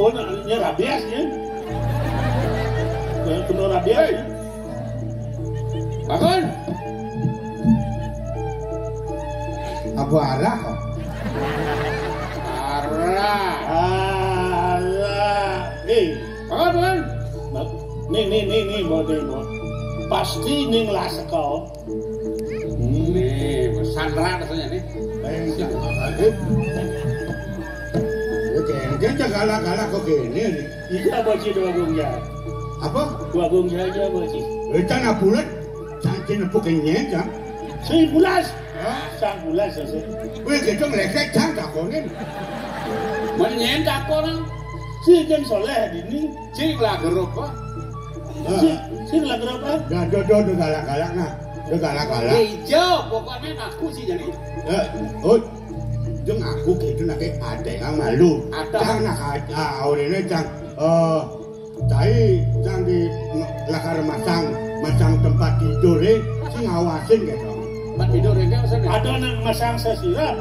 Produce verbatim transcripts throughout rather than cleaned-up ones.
Oh, nak, nya rabies nya. Nya kena rabies nya. Bangun. Apa arah kau? Arah. Arah. Eh, bangun, bangun. Ni, ni, ni, ni, mau, ni, mau. Pasti ning lah seko. Nih, sandra rasanya nih. Oke, oke, galak-galak kok gini nih. Iya, Bocil, dua gunjang. Apa? Dua gunjang aja, Bocil. Eh, tanah bulat, cangcin apa kenyang, Cang? Sing bulas. Hah? Sang bulas, sih. Wih, gitu ngelekek, Cang, takonin. Mana nyen takon? Si Jeng Soleh dini. Sing lah gerup, Pak. Sing, sing lah gerup, Pak. Dah, dah, dah, dah galak-galak, nah. Dah galak-galak. Ijo, pokoknya ngaku sih jadi. Eh, oh, dia ngaku gitu, nak kayak ada yang malu. Ada. Cang, nak aja, ah, awalnya, Cang. Eh, cai, Cang, di lakar masang, masang tempat tidur, eh. Sing ngawasin gitu. Tempat tidur ini maksudnya? Ada nak masang sesirap.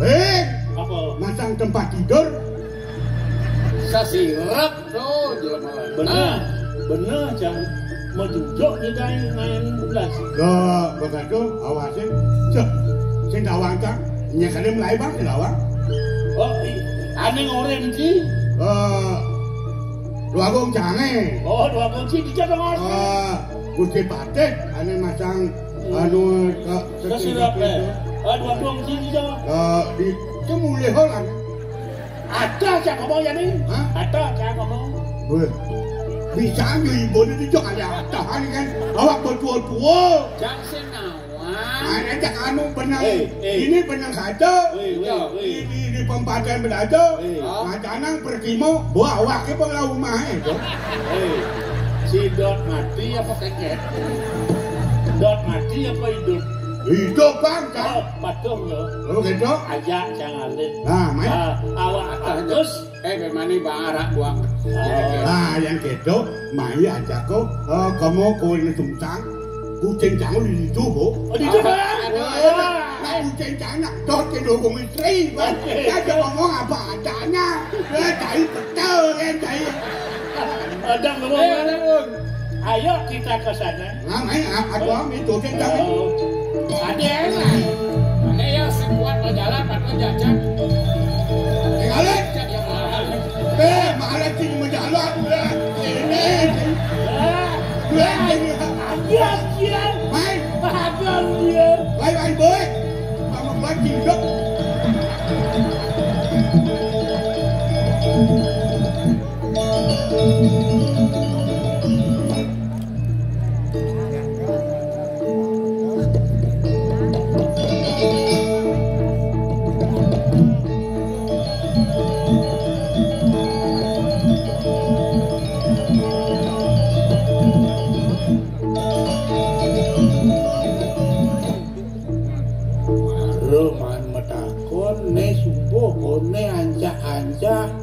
Eh, apa? Masang tempat tidur. Sesirap tuh, jelema. Bener, bener, Cang. Mau tunjuk ni, Cang, main belas. Lah, begitu, awasin. Cek, sing tawang, Cang. Nya kali mulai, Bang, sing tawang. Oh, iya. Ane ngoren, Ci. Eh, Dua Agung, Cang, eh. Oh, Dua Agung, Ci, dijak dong, Mas. Eh, Gusti Patih, ane masang, anu, ke, ke sirap, eh. Ah, Dua Agung, Ci, dijak. Eh, di, itu mulai holan. Ada siapa mau ya nih? Hah? Ada siapa mau? Weh. Bisa aja ibu ini juga ada tahan kan. Awak bertua-tua. Jangan senang. Wah. Nah, ajak anu benang. Eh, eh. Ini benang saja. Eh, eh, eh. Di, di, di pempadan belajar. Eh. Nah, jangan pergi mau bawa awak ke bola rumah, eh, tu. Eh, si Dot mati apa keket? Dot mati apa hidup? Hidup, Bang. Oh, patuh tu. Oh, gitu? Ajak jangan. Nah, main. Ah, awak terus. Eh, bagaimana Bang Arak buang? Oh. Nah, yang gitu, mai aja ko, eh, kamu kau ini tungtang, kucing kamu di situ, Bu. Oh, di situ, Bang? Ada, ada. Nah, kucing kanak, toh ke dukung istri, Bang. Oke. Saya cuma ngomong apa adanya. Eh, tai betul, kan, tai. Ada ngomong. Eh, ada, Bang. Ayo kita ke sana. Nah, mai, a-, aku ambil tuh, dia jangan. Oh. Ada enak. Ada yang sekuat berjalan, patut jajan. Tinggalin. Jajan dia mahal. Eh, mahal sih mau jalan. Eh, ini. Ah, dia, dia. Mai. Bahagia dia. Bye, bye, boy. Mama buat hidup. Roman metakon, ne subuh, kone ancak-ancak.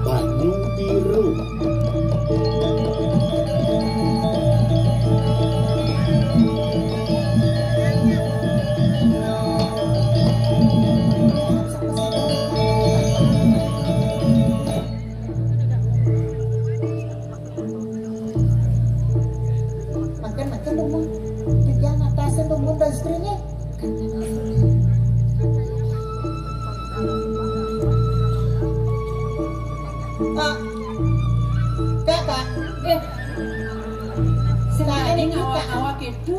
Banyu biru. Makan, makan, Bumbu. Tiga atasan, Bumbu, dan istrinya. Pak. Kak, Kak. Eh. Silakan ini, Kak. Awak itu.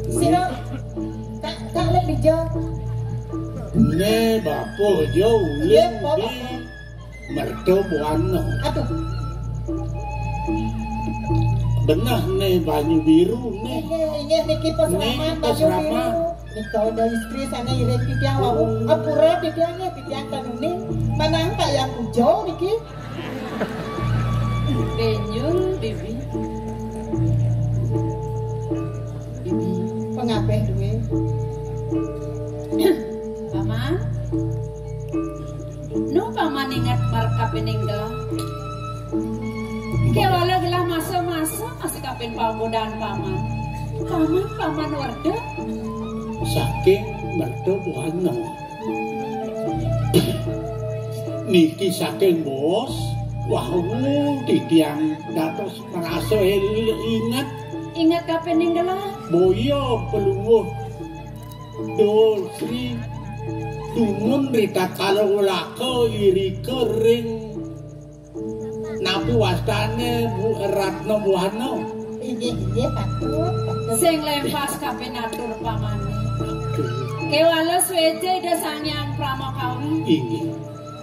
Sino. Kak, Kak, lek di jauh. Ne, bapak jauh. Iya, Pak, Pak. Merto Buana. Aduh. Benah ne banyu biru ne. Inggih, inggih niki peseraman banyu biru. Nika ada istri sana iring titiang wau. Apura titiang ne, titiang kanune. Manang tak yang ujo niki. Benyul, Bibi. Bibi. Pengabeh duwe. Paman. Nu paman inget markapining gelah. Kéwala gelah masa-masa masih kapin pamudan paman. Paman, paman werda. Saking Merta Buana. Niki saking bos, wau titiang dados merasa el-, inget. Inget kapining gelah. Boya Palungguh Dosri dumun ritatkala welaka irika ring napi wastane Bu-, Ratna Buana. Inggih, inggih, patut, patut. Sing lempas kapinatur pamane. Kewala sueca Ida Sang Hyang Pramakawi. Inggih.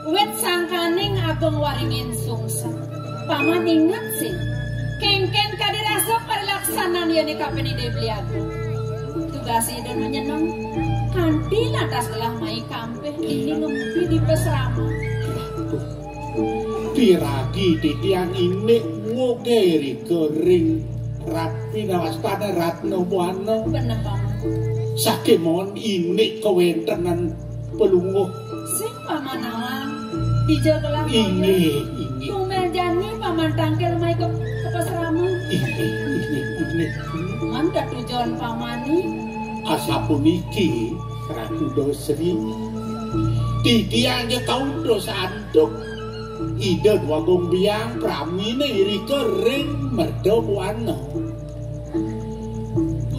Wit sangkaning agung waringin sungsang. Paman inget sih. Kengken kadi rasa parilaksanan yene kapining Dewi Agung. Tugas Ida nu nyeneng. Kanti lantas gelah mai kampih ini ngempi di pesrama. Piragi titiang indik moge rika ring rapi nawastane Ratna Buana. Beneh, Paman. Sakemon indik kawentenan Palungguh. Sing Paman nawang, dija gelah. Inggih, inggih. Tumel jani Paman tangkil mai ke, ke pesrama. Inggih, inggih, inggih. Man tetujon Paman ni. Asapuniki, Ratu Dosri. Titiang ja kautus antuk Ida Dwagung Biang pramine irika ring Merta Buana.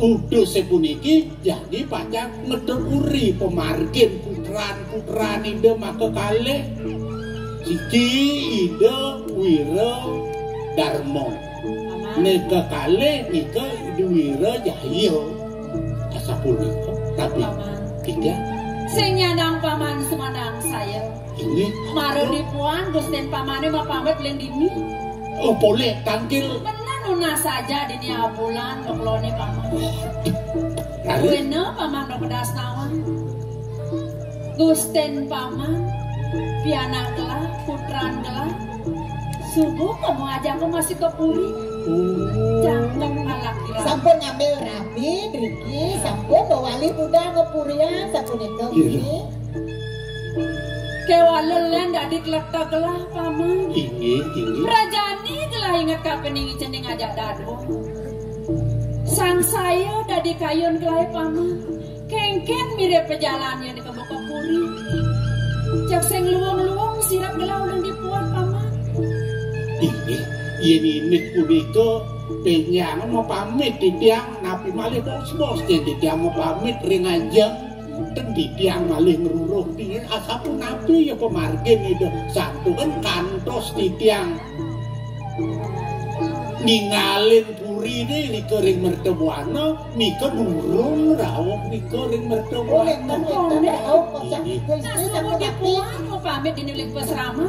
Uduse puniki jagi pacang medhepuri pamargin putran-putran Ida maka kalih. Siji Ida Wira Darma. Aman. Ning kekalih nika Ida Wira Jaya. Asapunika. Tapi Paman. Tiga. Sing nyandang Paman sumandang saya. Inggih. Mara dipuan Gusten Pamane mapamit len dini. Oh, polih tangkil. Bener nunas saja dini abulan bekelone Paman. Lalu? Wena Paman no pedas nawang. Gusten Paman, pianak gelah, putran gelah. Subuh kamu ajak aku masih ke puri. Oh. Cakep anak kira. Sampun ngambil rabi, driki, sampun bawali budal ke purian, sapunika. Iya. Ini. Kewala len dadi kletak gelah, Paman. Inggih, inggih. Rajani gelah inget kapining cening ajak dadu. Sang saya dadi kayun gelah, Paman. Kengken mirip pejalan yang dikebuk ke puri. Cak sing luwung-luwung sirap gelah ulun dipuat, Paman. Inggih, yen indik punika penjang mapamit titiang napi malih bos-bos yen titiang mapamit ring ajeng. Ten titiang malih ngruruh diri, asapunapi ya pamargin Ida santukan kantos titiang ningalin puri ne nika ring Merta Buana, nika durung rauh nika ring Merta Buana. Wenten, wenten, rauh kocak. Inggih. Gusti, sapunapi? Puan mau pamit dini ling pasrama.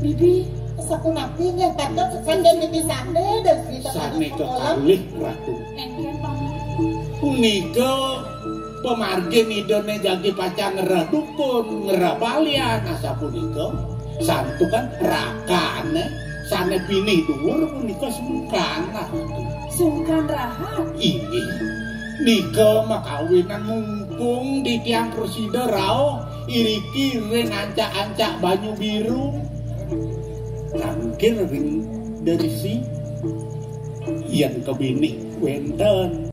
Bibi. Sapunapi nggih patut saking bibi sane, Gusti, sane kekalih, Ratu. Engken, Paman. Punika pamargin Idane jagi pacang ngrah dukun, ngrah balian, asapunika. Santukan rakane sane pinih duur punika sungkan, Ratu. Sungkan rahat? Inggih. Nika makawinan mumpung titiang prasida rauh iriki ring ancak-ancak banyu biru. Nangkil ring derisi. Yen kebinih wenten